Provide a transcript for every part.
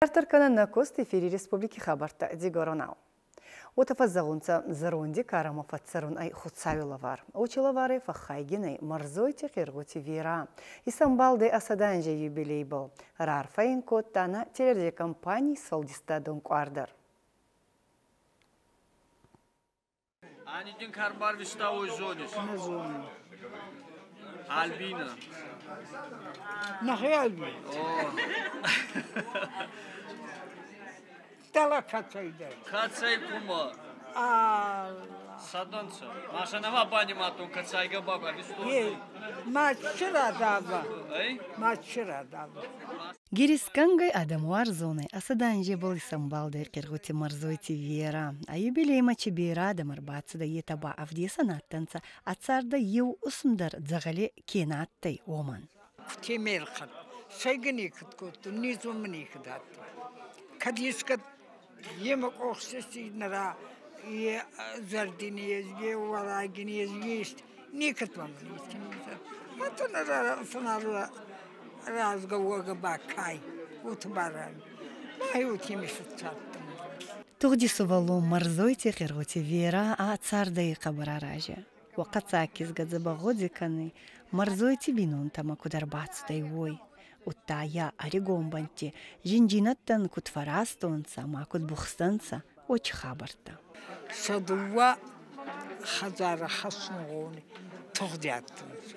Дарддӕр кӕнӕн нӕ куст эфири республики хабӕрттӕ Дигоронау. Уотӕ фӕззӕгъунцӕ, зӕронди карӕмӕ фӕццӕрун ӕй Хуцауи лӕвар. Очи лӕварӕй фӕххайгин ӕй Мӕрзойти Хъиргъути Верӕ. Исӕмбалдӕй ӕ 100 анзей юбилейбӕл. Раарфӕ ин кодта нӕ телерадиокомпаний сфӕлдистадон къуар дӕр. Ани дин ка рбарвиста, уой зонис? Нӕ зонун. Альбина. Нӕхе Альбина. О. Дӕлӕ кӕцӕйдӕр. Кӕцӕй кумӕ? Садонцӕ. Маша нӕма банимадтон, кӕцӕйгӕ баба. Е, ма чирадава. Ма чирадава. Гирискӕнгӕй адӕмуарзонӕй Асаданжебыл исӕмбалдӕй Хъиргъути Мӕрзойти Верӕ. Ӕ юбилеймӕ чи берӕ адӕм ӕрбацудӕй, етӕ ба ӕвдесӕн адтӕнцӕ, ӕ цардӕй еу усм дӕр дзӕгъӕли ке нӕ адтӕй, уомӕн. Кутемерхат. Сӕйгӕ некӕд кодтон, незун некӕд адтӕн. Кӕд ескӕд еме къохсести нӕра е зӕрдинез, е уӕрагинез есть, некӕд ма мын ести. Ата фанар разговора бакай, вот баран. Ма утими фиццаттан. Тугъди сувӕллон Мӕрзойти Хъиргъути Верӕ ӕ цардӕй хъӕбӕр арази. Уӕхъӕцӕг кизгӕ дзӕбӕх гъуди кӕнуй, Мӕрзойти бийнонтӕмӕ куд ӕрбацудӕй, уой. Удта е ӕригон бӕнтти зиндзийнӕдтӕн куд фӕразтонцӕ ӕма куд бухстӕнцӕ, уой хабӕрттӕ. Сӕ дууӕ хӕдзарӕ хӕссунгъони тугъди адтӕнцӕ.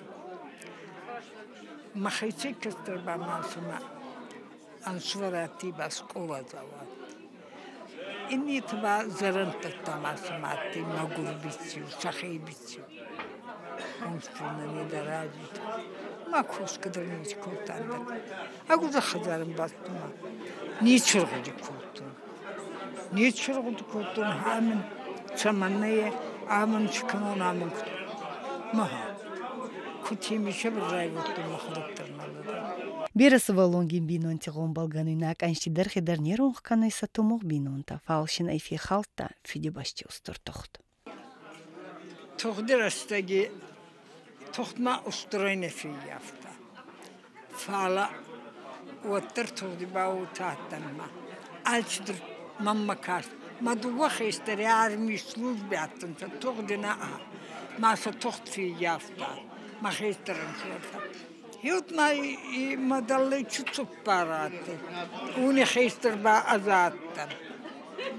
Мӕхецӕй кӕстӕр ба ма сӕмӕ ӕнсувӕр адтӕй ба скъоладзау адтӕй. Иннетӕ ба зӕрӕндтӕ ма сӕмӕ адтӕй мӕгур биццеу, сӕхе биццеу. Умственными развиты. Ма косгӕ дӕр неци кодта ӕндӕр. Агудзӕ хӕдзарӕн бацудтӕн ма неци ргъуди кодтон. Неци ргъуди кодтон, амин цӕмӕннӕ е, амин ци кӕнон, амин куд. Маха. Кутеми сӕбӕл райвардтон мӕхуӕдӕг дӕр нӕ лӕдӕрун. Берӕ сувӕллонгин бийнонти гъомбӕлгӕнуйнаг ӕнзти дӕргъи дӕр не ронх кӕнуй сӕ тумугъ бийнонтӕ, фал син ӕй фехалдта Фидибӕсти устур тугъд. Тугъди рӕстӕги тугъдмӕ устурӕй нӕ феййафта. Фалӕ уӕддӕр тугъди ба уотӕ адтӕн ма алчидӕр мӕнмӕ каст. Мӕ дууӕ хестӕри армий служби адтӕнцӕ, тугъди нӕ ма сӕ тугъд феййафта. Мӕ хестӕрӕн суӕртӕ. Еут ма мӕ дӕллӕй ци цуппар адтӕй, уони хестӕр ба ӕз адтӕн.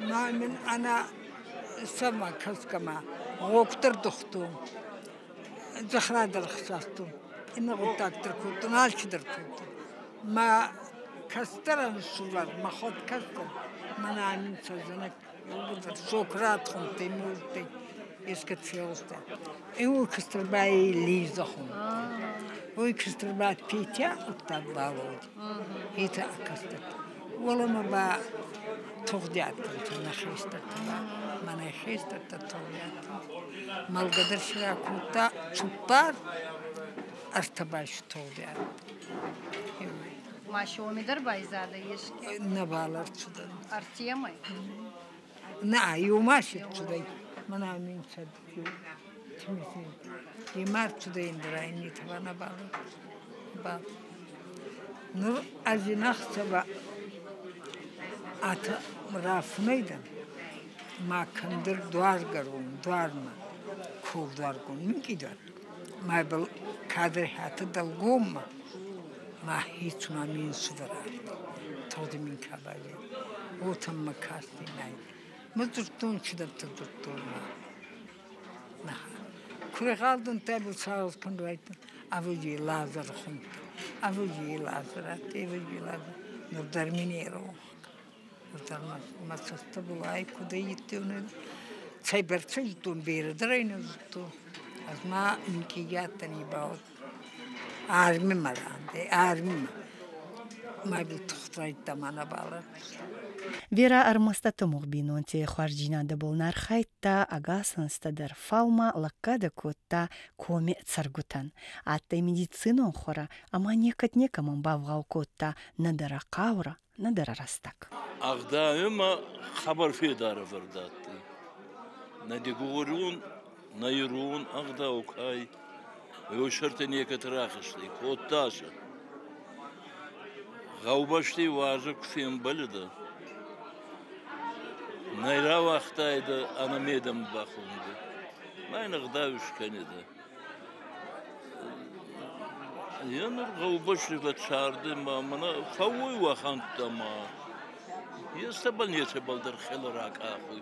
Ма мин ӕнӕ сӕмӕ кӕсгӕ ма гъогдӕр духтон, дзӕхӕра хсастон, иннӕ гъуддаг дӕр кодтон, алчидӕр кодтон. Мӕ кӕстӕр ӕнсувӕр, мӕ хуӕдкӕстӕр, мӕнӕ мин сӕ зӕнӕг еугурдӕр Сократ хундтӕй, мурдтӕй, ескӕд фегъуста. Еу кӕстӕр ба Лиза хундтӕй. Уой кӕстӕр ба Петя удта Володя. Етӕ кӕстӕртӕ. Уӕлӕмӕ ба тугъди адтӕнцӕ нӕ хестӕртӕ ба. Мӕнӕ хестӕртӕ тугъди адтӕнцӕ. Мӕлгӕ дӕр си ракодта цуппар, ӕртӕ ба си тугъди адтӕй. Ма си дӕр байзадӕй еске? Нӕбал ӕрцудӕнцӕ. Артемӕй? Нӕ, еума си рцудӕй. Мӕнӕ мин сӕ Има рцудӕй ӕндӕр иннетӕ ба нӕбал ба. Нур ӕзинӕхцӕ ба атӕ рафунӕй дӕн, ма кӕмдӕр дуаргӕрон, дуармӕ, колдуаргон минкъий дуар. Ма ибӕл кадӕр хӕтӕ дӕлгоммӕ, ма хецума мин сувӕр адтӕй. Тугъди мин ка байзадӕй, уотӕ мӕ кастӕй най. Ма дзурдтон цидӕртӕ дзурдтон ма. Курегъалдунтӕ буцагъуз кӕндуайтӕ, ӕвӕдзи Лазӕр хундтӕй, ӕвӕдзи Лазӕр адтӕй, ӕвӕдзи Лазӕр. Нур дӕр мин еронх. Нур дӕр мӕ цӕстӕбӕл ӕй куд ӕййивтон, цӕйбӕрцӕ зудтон, берӕ дӕр ӕй нӕ зудтон. Ӕз ма минкъий адтӕн ибӕл. Арми ма рандӕй, арми ма. Ма ибӕл тухт райдта ма нӕбал Верӕ ӕрмӕст ӕ тумугъ бийнонти хуарздзийнадӕбӕл нӕ архайдта ӕгас ӕнзтӕ дӕр, фал ма лӕггадӕ кодта коми цӕргутӕн. Адтӕй медицинон хуӕрӕ ӕма некӕд некӕмӕн бавгъау кодта нӕдӕр ӕ хъаурӕ, нӕдӕр ӕ рӕстӕг. Ӕгъдауемӕ хъӕбӕр федар ӕвӕрд адтӕй. Нӕ дигорон, нӕ ирон ӕгъдау ка ӕй, уой сӕрти некӕд рахизтӕй, кодта сӕ. Гъӕубӕсти уазӕг ку фембӕлидӕ, нӕ рауагътайдӕ ӕнӕ медӕмӕ бахунгӕ. Ма ин ӕгъдау искӕнидӕ. Е нур гъӕубӕсти фӕццардӕй ма мӕнӕ фӕууй уӕхӕнттӕ ма естӕбӕл нецӕбӕл дӕр хелӕ ракъахуй.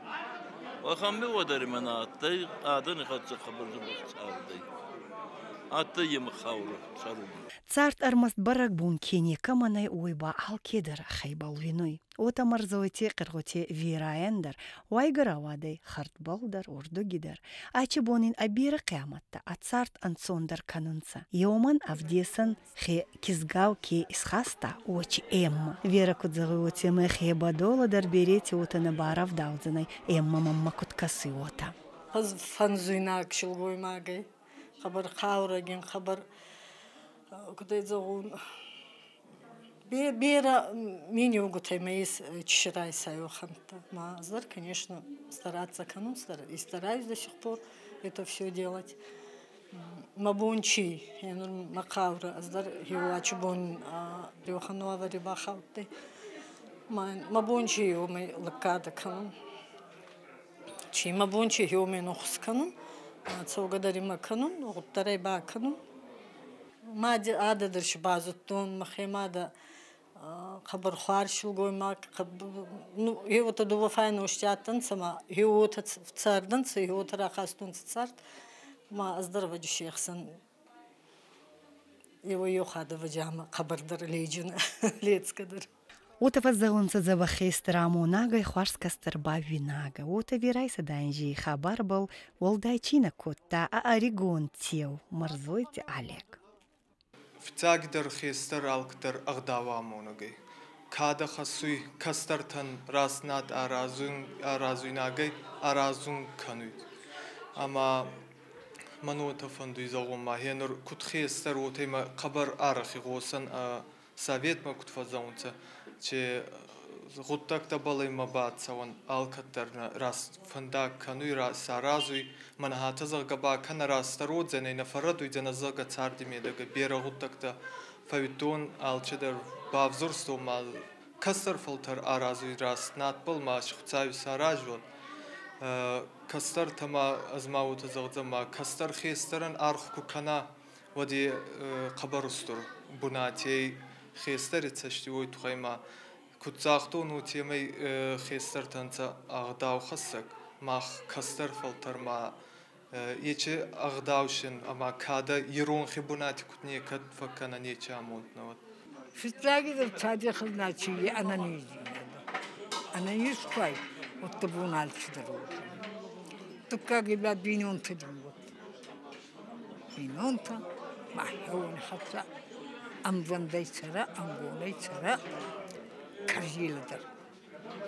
Уӕхӕн миуӕ дӕр имӕ нӕ адтӕй, адӕни хӕццӕ хъӕбӕр дзӕбӕх цардӕй. Адтӕй имӕ хъаурӕ цӕрун. Цард ӕрмӕст бӕрӕгбон ке некӕмӕн ӕй, уой ба алкедӕр ӕхебӕл уинуй. Уотӕ Мӕрзойти Хъиргъути Верайӕн дӕр уайгӕ рауадӕй хӕрдбӕл дӕр, урдуги дӕр. Ачи бон ин ӕ берӕ хъиамӕттӕ ӕ цард ӕнцондӕр кӕнунцӕ. Еумӕн ӕвдесӕн хе кизгау ке исхаста, уочи Эмма. Вера куд зӕгъуй, уотемӕй хе бӕдолӕ дӕр берети уотӕ нӕ барӕвдаудзӕнӕй, Эмма мӕммӕ куд кӕсуй, уотӕ. Ӕз фӕнзуйнаг силгоймагӕй, хъӕбӕр хъаурӕгин, хъӕбӕр, куд ӕй зӕгъун, берӕ миниугутӕй ма ес чысырай уӕхӕнттӕ. Ма ӕз дӕр, конечно, стараться кӕнун, и стараюсь до сих пор это все делать. Мӕ бон чи, нур мӕ хъаурӕ, ӕз дӕр хеуачи бон уӕхӕн уавӕри бахаудтӕй. Мӕ бон чи уомӕй лӕггадӕ кӕнун. Чи мӕ бон чи уомӕй ӕнхус кӕнун, цӕугӕ дӕр имӕ кӕнун, гъуддӕрӕй бакӕнун. Мади адӕ дӕр си базудтон, мӕхе мадӕ хъӕбӕр хуарз силгоймаг, ну, гье дууӕ файности адтӕнцӕ ма гье уотӕ цардӕнцӕ, гье уотӕ рахастонцӕ цард. Ма ӕз дӕр ӕвӕджи се хсӕн еуӕй-еу хатт ӕвӕджи ӕма хъӕбӕрдӕр леджун лецгӕ дӕр. Уотӕ фӕззӕгъунцӕ дзӕбӕх хестӕр амонагӕй, хуарз кӕстӕр ба уинагӕ. Уотӕ Верай сӕдӕанзи хабарбӕл уӕлдай чи нӕ кодта, ӕ ӕригон тев Мӕрзойти Олег. Фиццагдӕр хестӕр алкдӕр ӕгъдауамонӕгӕй. Кадӕ хӕссуй кӕстӕртӕн раст над аразуйнагӕй аразун кӕнуй. Ӕма мӕн уотӕ фӕндуй зӕгъун ма гьенур куд хестӕр, уотемӕ хъӕбӕр арӕх игъосӕн советмӕ куд фӕззӕгъунцӕ, че гъуддӕгтӕбӕл имӕ бацӕуӕн алкӕддӕр раст фӕндаг кӕнуй, саразуй, мӕнӕ хатӕ зӕгъгӕ ба кӕнӕ растдӕр уодзӕнӕй, нӕ фӕррӕдуйдзӕнӕ зӕгъгӕ царди медӕгӕ берӕ гъуддӕгтӕ фӕууидтон, алчедӕр бавзурстон ма кӕстӕр фӕлтӕр аразуй раст надбӕл ма Хуцауи саразуӕд. Кӕстӕртӕ ма ӕз ма уотӕ зӕгъдзӕн ма кӕстӕр хестӕрӕн аргъ ку кӕна, уӕд е хъӕбӕр устур бунати ӕй хестӕри цӕсти уой туххӕй ма куд загътон, уотемӕй хестӕртӕ нцӕ ӕгъдаухӕссӕг, мах кӕстӕр фӕлтӕр ма ечи ӕгъдаусин ӕма кадӕ иронхи бунати куд некӕд фӕккӕна, нечи амонд нӕ уӕд. Фиццагидӕр цади хӕзначи ӕнӕнездзийнадӕ. Ӕнӕнез ку ӕй, уӕдта бон алцидӕр уодзӕнӕй. Дуккаг ба бийнонтӕ дин бийнонтӕ ма хеуони хӕццӕ ӕмвӕндӕй цӕрӕ, ӕнгонӕй цӕрӕ, кӕрзелӕ дӕр.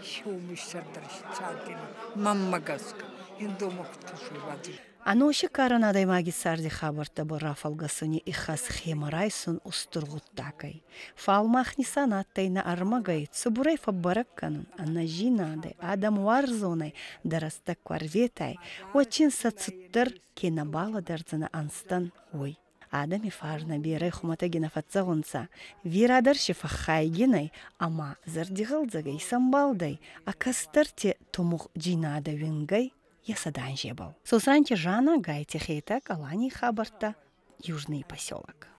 Хеуми сӕр дӕр цардин мӕнмӕ гӕсгӕ. Ин дома куд кӕсуй бади. Ӕноси карӕн адӕймаги царди хабӕрттӕбӕл рафӕлгӕсуни ихӕс хемӕ райсун устур гъуддаг ӕй. Фал мах нисан адтӕй нӕ ӕрмӕгӕй цубурӕй фӕббӕрӕг кӕнун, ӕнӕзийнадӕй, адӕмуарзонӕй дӕ рӕстӕг ку ӕрветай, уӕд чин сӕ цуддӕр ке нӕ балӕдӕрдзӕнӕ ӕнзтӕн, уой. Адӕми фарнӕ берӕ хумӕтӕги нӕ фӕццӕгъунцӕ. Верӕ дӕр си фӕххайгин ӕй ӕма зӕрдигъӕлдзӕгӕй исӕмбалдӕй, ӕ кӕстӕрти тумугъджийнадӕ уингӕй е сӕдӕ анзебӕл. Сосранти Жанна, Гайти Хетӕг, Аланийи хабӕрттӕ, Южный поселок.